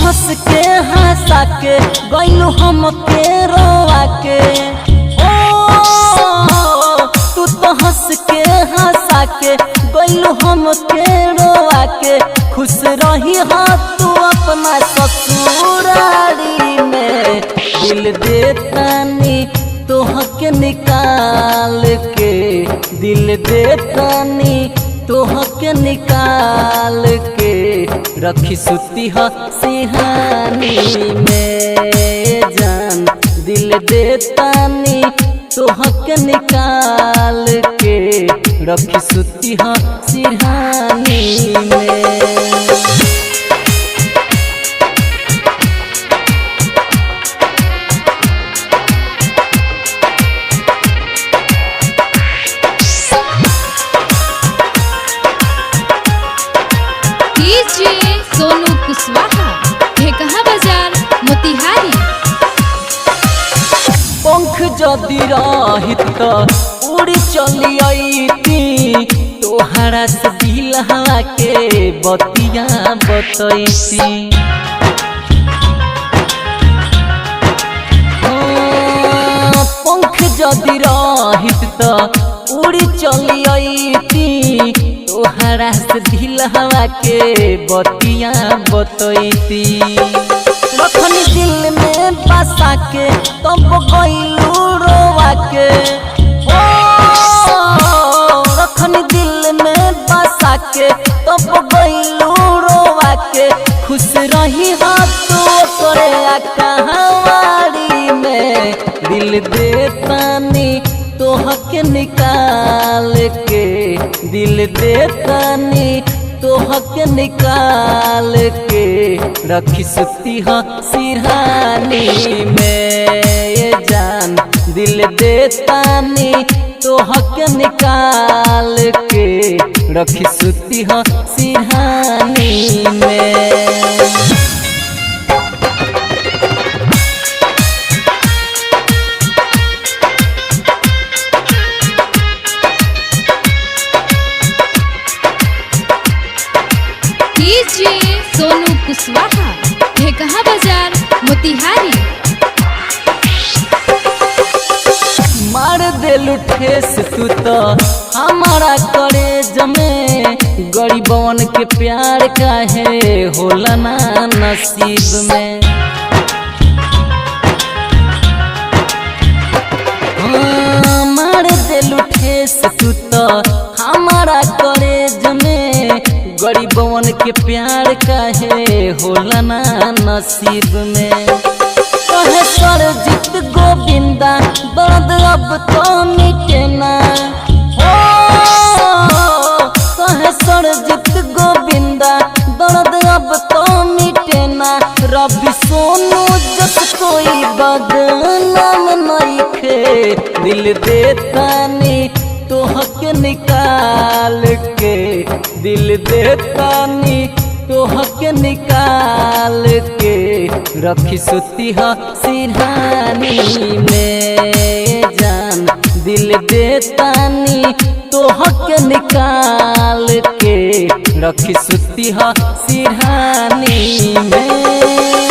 हंस के हंसा के गइलू हम के रोआ के। ओ तू तो हंस के हंसा के गइलू हम के रोआ के। खुश रही हाँ तू अपना ससुरारी में, दिल देतानी तोहके निकाल के, दिल देतानी तोहके निकाल के। रखी सुती ह सिहानी में जान, दिल देतानी तोहके निकाल के, रखी सुती ह सिहानी में। डीजे सोनू कुशवाहा, ढेकहा बाजार, मोतिहारी। पंख जदि रहित त उड़ी चली अइती, तोहरा से दिलवा के बतिया बतैती। हाँ, पंख जदि रहित त उड़ी चली अइती, तोहरा से दिलवा के बतिया बतैती। रखनी दिल में बसा के तब गइलू रोआ के। ओ रखनी दिल में बसा के तब गइलू रोआ के। खुश रही हाँ तू करे कहावारी में, दिल देतानी तोहके निकाल के, दिल देतानी तोहके निकाल के। रखी सुती ह सिरहानी में जान, दिल देतानी तोहके निकाल के, रखी सुती ह सिरहानी में। डीजे सोनू कुशवाहा, ढेकहा बाजार, मोतिहारी। मार देलू ठेस तू तो हमारा करे जमे, गरीबन के प्यार काहे होला ना नसीब में। हाँ, मार देलू ठेस तू तो हमारा करे जमे, गरीबन के प्यार काहे होला ना नसीब में। कहे सरजीत गोविंदा दर्द अब तो मिटे ना, हो कहे सरजीत गोविंदा दर्द अब तो मिटे ना। रवि सोनू जस कोई बदनाम नइखे, दिल देतानी तोहके निकाल के, दिल देतानी तोहके निकाल के। रखी सुती ह सिरहानी में जान, दिल देतानी तोहके निकाल के, रखी सुती ह सिरहानी में।